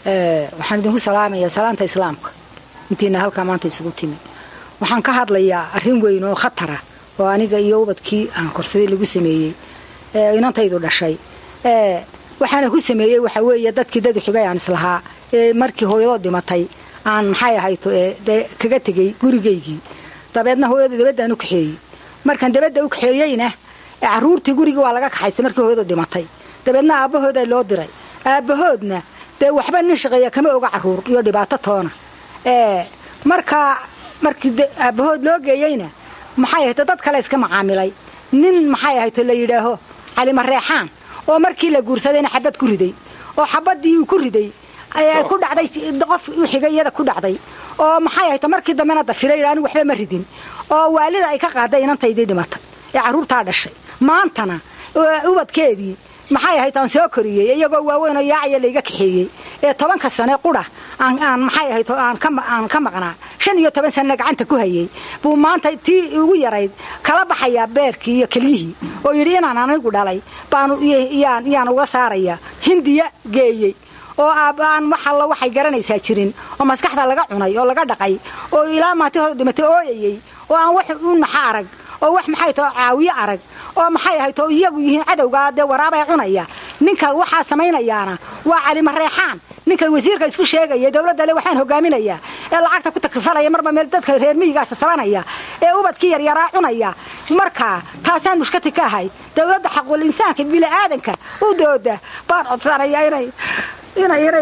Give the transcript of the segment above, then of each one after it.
Waxaan idinku salaamayaa salaanta Islaamka. Intiina halkaa maanta isugu timi, waxaan ka hadlayaa arrin weyn oo khatara oo aniga iyo ubadkii aan korsaday lagu sameeyey, inantaydu dhashay. Waxaana ku sameeyey waxa weeye dadkii dad xigay aan islahaa ee markii hooyadood dhimatay aan maxay ahayto dee kaga tegey gurigaygii. Dabeedna hooyada dabaddaan u kaxeeyey. Markaan dabadda u kaxeeyeyna, caruurtii gurigii waa laga kaxaystay markii hooyadu dhimatay. Dabeedna aabbahooda loo diray. Aabbahoodna dee waxba nin shaqeeya kama oga caruur iyo dhibaato toona. Markaa markii aabbahood loo geeyeyna, maxay ahayto, dad kale iska macaamilay. Nin maxay ahayto la yidhaaho Cali Mareexaan oo markii la guursadayna xabad ku riday, oo xabadii uu ku riday ku dhacday qof u xigay iyada ku dhacday, oo maxay ahayto markii dambena dafiray, anigu waxba ma ridin, oo waalida ay ka qaaday inantaydii dhimatay ee carruurtaa dhashay. Maantana ubadkeedii maxay ahayd aan soo koriyey iyagoo waaweyn oo yaacaya layga kaxeeyey ee 10-ka sane qura aan maxay ahayd aan ka maqnaa, 15 sanena gacanta ku hayay, buu maanta tii ugu yarayd kala baxayaa beerkii iyo kelyihii oo yidhi inaan anigu dhalay baanu yaan uga saaraya. Hindiya geeyey oo aan wax allo waxay garanaysaa jirin, oo maskaxda laga cunay oo laga dhaqay, oo ilaa maantihooda dhimatay ooyayey, oo aan wax u naxa arag, oo wax maxay tao caawiyo arag, oo maxay ahayd oo iyagu yihiin cadowgaa dee waraabay cunaya. Ninka waxaa samaynayaana waa Cali Mareexaan, ninka wasiirka isku sheegaya dowladda le waxaan hogaaminayaa ee lacagta ku takrifalaya, marba meel dadka reer miyigaasa sabanaya ee ubadkii yaryaraa cunaya. Marka taasaan mushkati ka ahay. Dowladda xaqul insaanka bini'aadanka u dooda baan codsanaya inay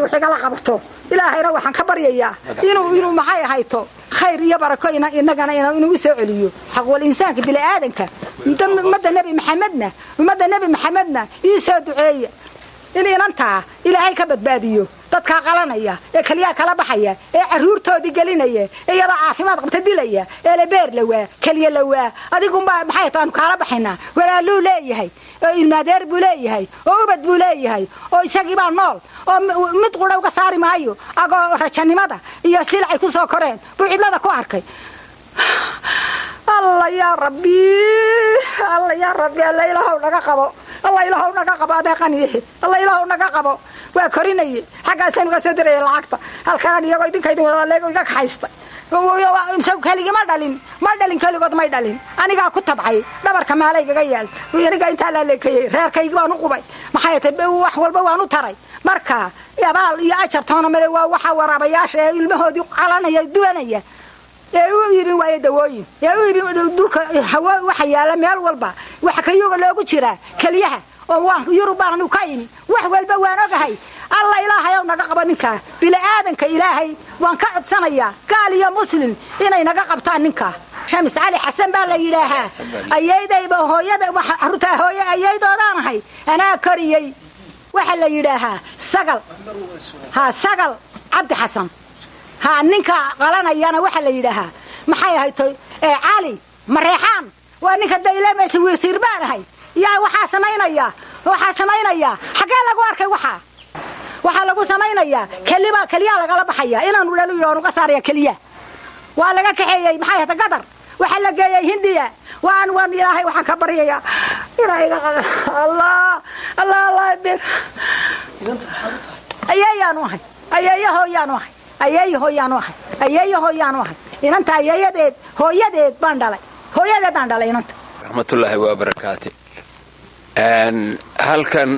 wax igala qabato. Ilaahayna waxaan ka baryayaa inuu maxay ahayto khayr iyo barako inagana inuu soo celiyo xaqul insaanka bini'aadanka. Ummadda Nebi Maxamedna, ummadda Nebi Maxamedna ii soo duceeya in inantaa Ilaahay ka badbaadiyo dadkaa qalanaya ee keliyaha kala baxaya ee carruurtoodii gelinaya ee iyadoo caafimaad qabta dilaya ee le beer lawaa, keliya lawaa, adigunbaa maxay taanu kaala baxaynaa. Walaaluu leeyahay oo ilmaadeer buu leeyahay oo ubad buu leeyahay oo isagiibaa nool oo mid qura uga saari maayo. Agoo rajanimada iyo silacay ku soo koreen buu cidlada ku arkay. Alla yaa Rabbi, alla yaa Rabbi, alla Ilaahow naga qabo, alla Ilaahow naga qabo adeeqaniihi, alla Ilaahow naga qabo. Waa korinaye, xaggaasaan uga soo diraya lacagta. Halkaan iyagoo idinka idin wada iga kaxaystay. Keligii ma dhalin, ma dhalin, keligood may dhalin. Anigaa ku tabcay, dhabarka maalaygaga yaal, anigaa intaa laaleekayey, reerkaygi baan u qubay, maxay tahay, wax walba waan u taray. Marka abaal iyo ajar toona male. Waa waxa waraabayaasha ee ilmahoodii calanaya, duwanaya, ee u iibin waayo dawooyin, ee u iibin dhulka hawo. Waxa yaala meel walba waxa kayuga loogu jiraa keliyaha oo waan Yurub baan anigu ka imi, wax walba waan ogahay. Alla Ilaahay ow naga qabo ninkaa. Bini'aadanka Ilaahay waan ka codsanayaa, gaal iyo Muslim, inay naga qabtaan ninkaa. Shamis Cali Xasan baa la yidhaahaa. Ayaydayba hooyada caruurtaa hooye ayaydoodaan ahay, anaa koriyey. Waxaa la yidhaahaa Sagal, ha, Sagal Cabdi Xasan. Ha, ninka qalanayana waxaa la yidhaahaa maxay ahayd Cali Mareexaan. Waa ninka daylemaysa wasiir baan ahay yaa waxaa samaynaya, waxaa samaynaya. Xaggee lagu arkay? Waxaa lagu samaynayaa keliba keliyaa lagala baxaya inaanu dhaliyo aan uga saaraya keliya. Waa laga kaxeeyey maxay ahata Gadar, waxaa la geeyey Hindiya. Waan Ilaahay waxaan ka baryayaa inaa iga Allah, Allah, Allah. Ayeeyaanu ahay, ayeeya hooyaanu ahay, ayeeya hooyaanu ahay, ayeeya hooyaanu ahay. Inanta ayeeyadeed hooyadeed baan dhalay, hooyadeed baan dhalay inanta. Raxmatullaahi waa barakaate. Halkan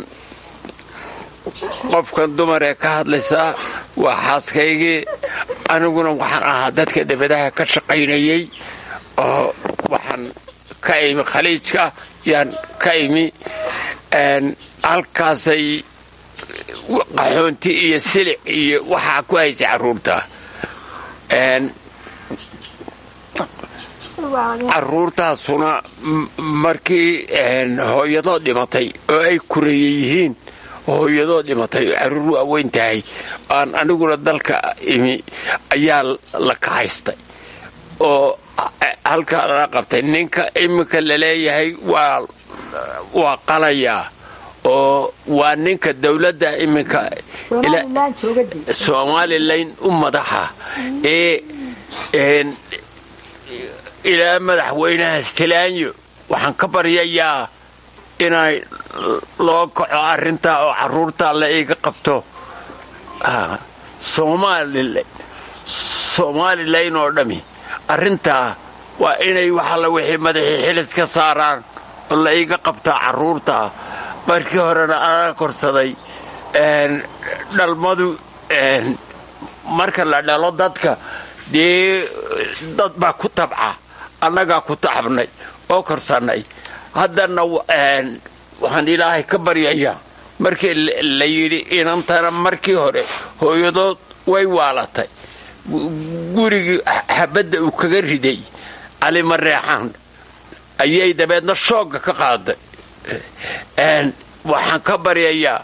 qofkan dumar ee ka hadlaysaa waa xaaskaygii. Aniguna waxaan ahaa dadka debadaha ka shaqaynayey oo waxaan ka imi Khaliijka yaan ka imi. Halkaasay qaxoonti iyo silic iyo waxaa ku haysay carruurta. Carruurtaasuna markii hooyadoo dhimatay oo ay kureeye yihiin, hooyadoo dhimatay oo carruur waaweyn tahay, aan aniguna dalka imi, ayaa la kaxaystay oo halkaa lala qabtay. Ninka iminka laleeyahay waa qalayaa oo waa ninka dowladda iminka Somalilan u madaxa ee ilaa madaxweynaha Silaanyo waxaan ka baryayaa inay loo kaco arrintaa oo carruurtaa la iiga qabto. Somalilan oo dhammi arrintaa waa inay waxalla wixii madaxii xilis ka saaraan oo la iiga qabtaa carruurta. Markii horena anaa korsaday. Dhalmadu marka la dhalo dadka dee dad baa ku tabca, annagaa ku tacabnay oo korsannay. Haddana waxaan Ilaahay ka baryayaa markii la yidhi inantana markii hore hooyadood way waalatay, gurigii xabadda uu kaga riday Cali Mareexaan ayay dabeedna shoogga ka qaaday. Waxaan ka baryayaa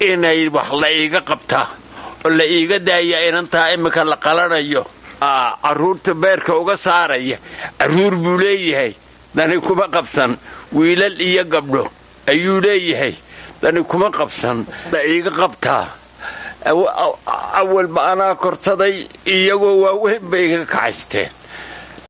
inay wax la iiga qabtaa oo la iiga daaya inantaa iminka la qalanayo, carruurta beerka uga saaraya. Carruur buu leeyahay, dani kuma qabsan. Wiilal iyo gabdho ayuu leeyahay, dani kuma qabsan. La iiga qabtaa. Awalba anaa korsaday, iyagoo waaweyn bay iga kacaysteen.